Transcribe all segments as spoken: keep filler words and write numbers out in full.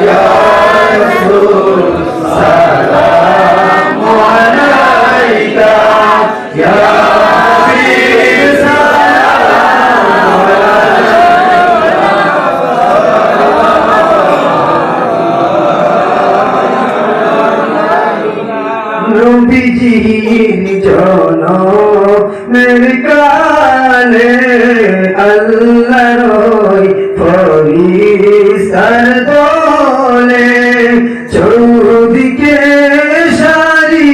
يا رسول سلام عليك، يا حبيب سلام عليك. নবীজির জনমের কালে আল্লাহর ওই ফিরিস্তার দলে চৌদিকে সারি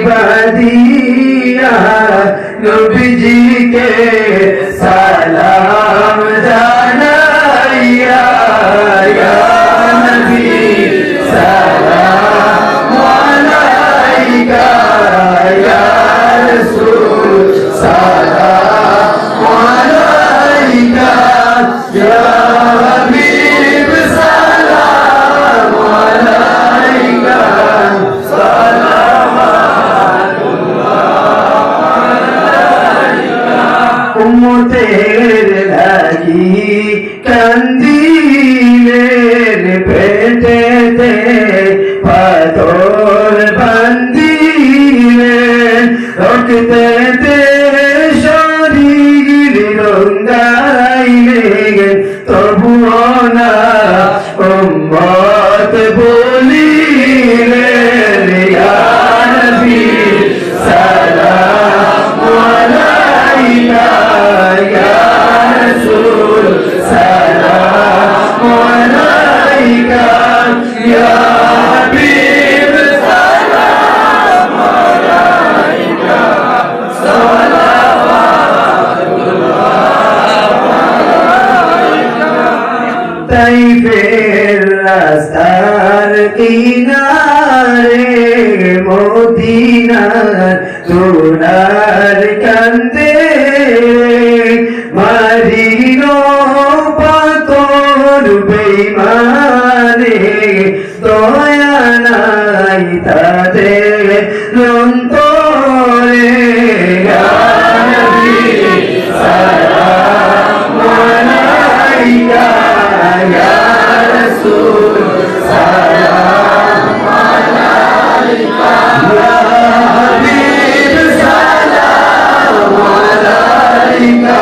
বাঁধিয়া নবীজিকে সালাম জানাইয়া, ইয়া নবী সালাম আলাইকা, ইয়া রাসূল সালাম আলাইকা, ইয়া হাবিব সালাম আলাইকা। উম্মতের লাগি কান্দিলেন, পেটেতে পাথর বান্ধিলেন, রক্তেতে শরীর রঙ্গাইলেন, তবুও না উম্মত বলিলেন, ইয়া নবী সালাম আলাইকা, ইয়া রাসূল সালাম আলাইকা, ইয়া হাবিব সালাম আলাইকা। তাইফের রাস্তার কিনারে মদিনার দুলার কান্দে, মারিল পাথর বেইমানে, দয়া নাই তাদের অন্তরে। ইয়া নবী সালাম আলাইকা, ইয়া রাসূল সালাম আলাইকা, ইয়া হাবিব সালাম আলাইকা।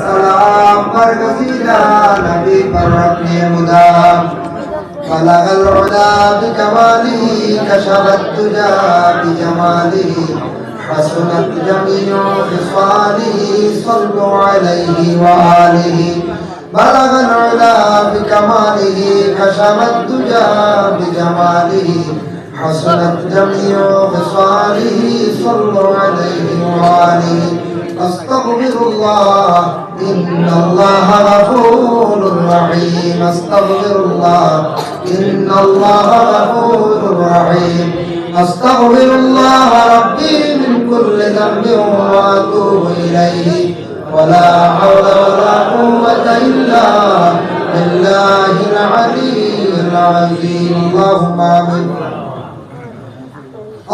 سلام بر گزیدہ نبی پر رب مدام۔ بلغ العلا بكماله، كشف الدجى بجماله، حسنت جميع خصاله، صلوا عليه وآله۔ بلغ العلا بكماله، كشف الدجى بجماله، حسنت جميع خصاله، صلوا عليه وآله۔ أستغفر الله، إن الله غفور رحيم، أستغفر الله، إن الله غفور رحيم، أستغفر الله ربي من كل ذنب وأتوب إليه، ولا حول ولا قوة إلا بالله العلي العظيم، اللهم آمين.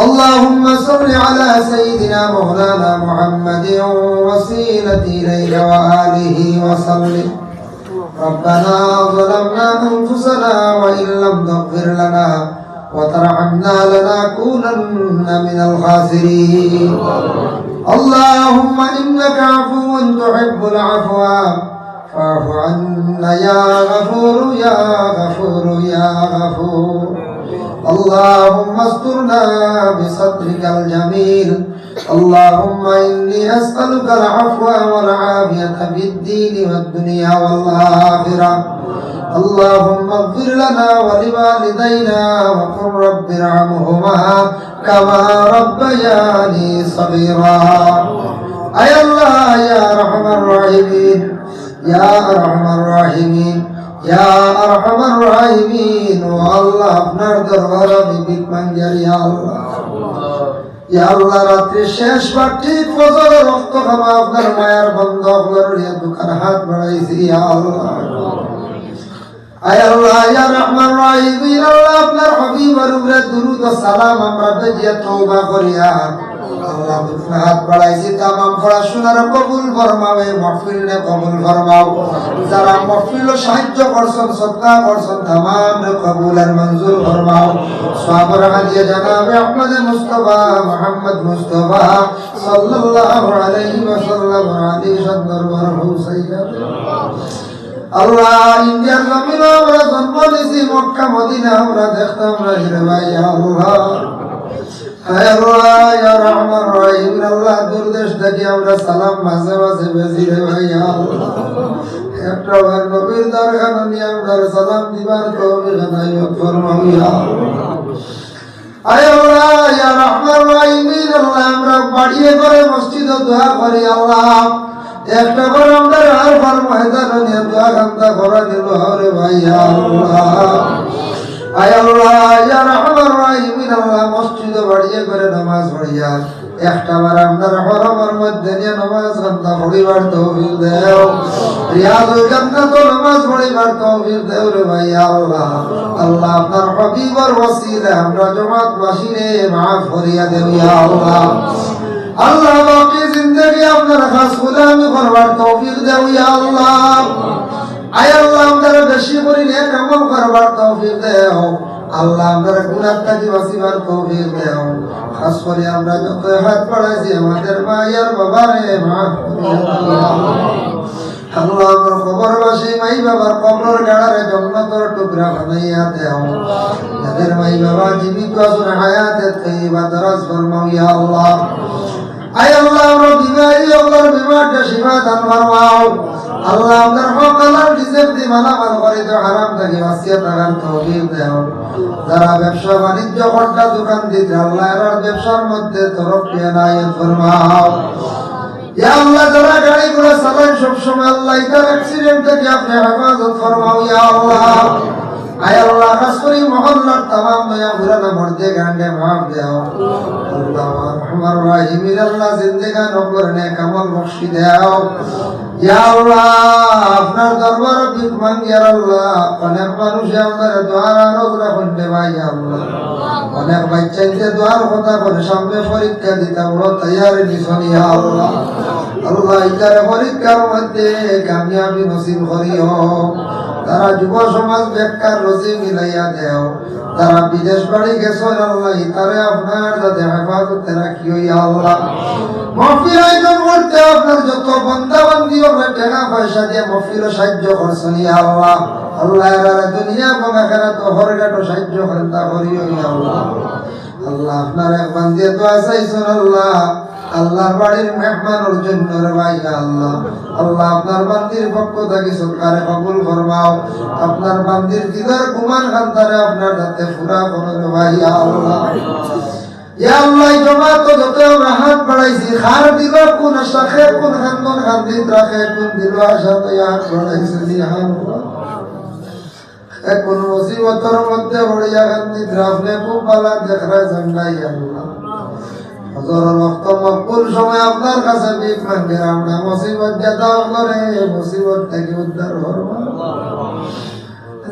اللهم صل على سيدنا مولانا محمد وسيلة إليك وآله وسلم. ربنا ظلمنا أنفسنا وإن لم تغفر لنا وترحمنا لنكونن من الخاسرين. اللهم إنك عفو تحب العفو فاعف عنا يا غفور، يا غفور، يا غفور. اللهم استرنا بسترك الجميل. اللهم إني أسألك العفو والعافية في الدين والدنيا والآخرة. اللهم اغفر لنا ولوالدينا وقل رب ارحمهما كما ربياني صغيرا. আয় আল্লাহ, ইয়া আরহামার রাহিমিন, ইয়া আরহামার রাহিমিন, ইয়া আরহামার রাহিমিন। ও আল্লাহ, আপনার দরবারে আমি ভিক মাঙ্গিয়ার, ইয়া আল্লাহ। ইয়া আল্লাহ, রাত্রির শেষ ভাগ ঠিক ফজরের ওয়াক্ত খামা আপনার মায়ার বন্দা অকলর লিয়া দুখান হাত বাড়াইছি, ইয়া আল্লাহ। আয় আল্লাহ, ইয়া রহমান রাহিমিন, আল্লাহ, আপনার হাবিব উপরে দুরুদ ও সালাম আমরা বেজিয়া তওবা করিয়া, আল্লাহ, দুখান হাত বাড়াইছি, তামাম পড়াশোনারে কবুল ফরমাও, এই মাহফিলরে কবুল ফরমাও। যারা মাহফিলো সাহায্য করছইন, সদকা করছইন, তামামরে কবুল আর মঞ্জুর ফরমাও। সওয়াবর হাদিয়া জনাবে আহমদ মুস্তফা, মোহাম্মদ মুস্তফা সাল্লাল্লাহু আলাইহি ওয়াসাল্লাম আলী সন্দরবার পৌঁছাইয়া দেও। আল্লাহ, ইন্ডিয়ার জমিনো আমরা জন্ম নিছি, মক্কা মদিনা আমরা দেখতাম না রে ভাই, ইয়া আল্লাহ। হায় আল্লাহ, ইয়া রহমান রহিম, আল্লাহ, দূর দেশ থাকি আমরা সালাম মাঝে মাঝে বেজি রে ভাই, ইয়া আল্লাহ। একটা বার নবীর দরখানো নিয়া আমরা সালাম দিবার তৌফিক এনায়েত ফরমাও, ইয়া আল্লাহ। আয় আল্লাহ, ইয়া রহমান রাহিমিন, আল্লাহ, আমরা বাড়িয়ে ঘরে মসজিদো দোয়া করি, আল্লাহ। একটা বার আমরা আর বার ময়দানো নিয়া দোয়া খান্দা করা দিল, আরে ভাই, ইয়া আল্লাহ। আয় আল্লাহ, ইয়া রহমান রাহিমিন, আল্লাহ, মসজিদো বাড়িয়ে ঘরে নামাজ পড়িয়া একটা বার আপনার হরমর মধ্যে নিয়া নামাজ খান্দা পড়িবার তৌফিক দেও। রিয়াজুল জান্নাতো নামাজ পড়িবার তৌফিক দেও রে ভাই, ইয়া আল্লাহ। আল্লাহ, আপনার হাবিবর ওসিলায় আমরা জমাতবাসীরে মাফ করিয়া দেও, ইয়া আল্লাহ। আল্লাহ, বাকি জিন্দেগি আপনার খাস গোলামি করবার তৌফিক দেও, ইয়া আল্লাহ। আয় আল্লাহ, আমরারে বেশি করি নেক আমল করবার তৌফিক দেও। আল্লাহ, আমরারে গুনাহ থাকি বাঁচিবার তৌফিক দেও। খাস করি আমরা যত হাত বাড়াইছি, আমাদের মা আর বাবারে মাফ করিয়া দেও। আল্লাহ, আমরা কবরবাসী মাই বাবার কবরর গাড়ারে জন্নতর টুকরা বানাইয়া দেও। যাদের মাই বাবা জীবিত আছইন, হায়াতে তৈয়বা দারাজ ফরমাও, ইয়া আল্লাহ। আয় আল্লাহ, আমরা বিমারি অকলর বিমারটা শিফা দান ফরমাও। আল্লাহ, আমরার হক হালাল রিজিক দি মালামাল করি দেও, হারাম থাকি বাঁচিয়া থাকার তৌফিক দেও। যারা ব্যবসা বাণিজ্য করতা, দোকান দিতা, আল্লাহ, এরার ব্যবসার মধ্যে তরক্কি এনায়েত ফরমাও। ইয়া আল্লাহ, যারা গাড়ি ঘোড়া চালাইন সব সময়, আল্লাহ, ইতার accident থাকি আপনি হেফাজত ফরমাও, ইয়া আল্লাহ। আয় আল্লাহ, খাস করি মহল্লার তামাম নয়া পুরানা মুর্দেগানরে মাফ দেও। আল্লাহ, ইয়া আরহামার রাহিমিন, আল্লাহ, জিন্দেগান অকলরে নেক আমল বখশি দেও। ইয়া আল্লাহ, আপনার দরবারো ভিক মাঙ্গিয়ার আল্লাহ, অনেক মানুষে আপনারে দোয়ার আরজ রাখইন রে ভাই, ইয়া আল্লাহ। অনেক বাচ্চাইন্তে দোয়ার কথা কইন, সামনে পরীক্ষা দিতা বড় তৈয়ারি নিছইন, ইয়া আল্লাহ। আল্লাহ, ইতারে পরীক্ষার মধ্যে কামিয়াবি নসিব করিও। তারা যুব সমাজ বেকার রুজি মিলাইয়া দেও। তারা বিদেশ বাড়ি গেছইন, আল্লাহ, ইতারে আপনার যাতে হেফাজতে রাখিও, ইয়া আল্লাহ। মাহফিল আয়োজন করতে আপনার যত বান্দা বান্দি অকলে টেকা পয়সা দিয়া মাহফিলো সাহায্য করছইন, ইয়া আল্লাহ। আল্লাহ, এরারে দুনিয়া এবং আখিরাতো হর ঘাটো সাহায্য করতা করিও, ইয়া আল্লাহ। আল্লাহ, আপনার এক বান্দিয়ে দোয়া চাইছইন, আল্লাহ, আল্লাহর বাড়ির মেহমানর জন্য রে ভাই, ইয়া আল্লাহ। আল্লাহ, আপনার বান্দির পক্ষ থাকি সদকারে কবুল ফরমাও। আপনার বান্দির দিলর গুমান খান্তারে আপনার যাতে পুরা করো রে ভাই, ইয়া আল্লাহ। ইয়া আল্লাহ, এই জমাতো যত আমরা হাত বাড়াইছি, কার দিলো কুন আশা, কে কুন খান্দন খান্দিত রাখে, কুন দিলো আশা তো হাত বাড়াইছে, ইয়া আল্লাহ। কে কুন মুসিবতর মধ্যে পড়িয়া খান্দিতরা, আপনে খুব ভালা দেখরা জানরা, ইয়া আল্লাহ। ফজরর ওয়াক্ত মকবুল সময় আপনার কাছে ভিক মাঙ্গিয়ার, আমরা মুসিবত জাদা অকলরে মুসিবত থাকি উদ্ধার করবা।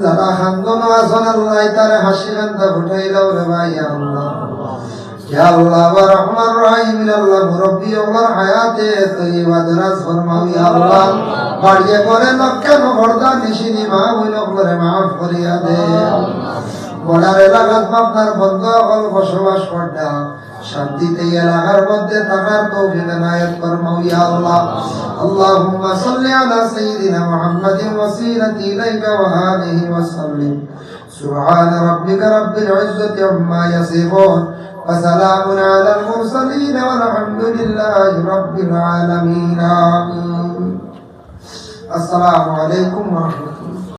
যারা খান্দনো আছইন আল্লাহ, ইতারে হাসি খান্দা ফুটাইলাও রে ভাই, ইয়া আল্লাহ। ইয়া আল্লাহ, ইয়া রহমান রহিম, ইয়া আল্লাহ, মুরব্বি অকলর হায়াতে তৈয়বা দারাজ ফরমাও, ইয়া আল্লাহ। বাড়িয়ে ঘরে লক্ষ্যে নগরদা নিশিনি মা বইন অকলরে মাফ করিয়া দেও। বর্ডার এলাকাত আপনার বন্দা অকল বসবাস কররা, শান্তিতে এই এলাকার মধ্যে থাকার তৌফিক এনায়েত ফরমাও, ইয়া আল্লাহ। اللهم صل على سيدنا محمد وسيلة إليك وآله وسلم. سبحان ربك رب العزة عما يصفون، وسلام على المرسلين، والحمد لله رب العالمين. آمين. السلام عليكم ورحمة الله.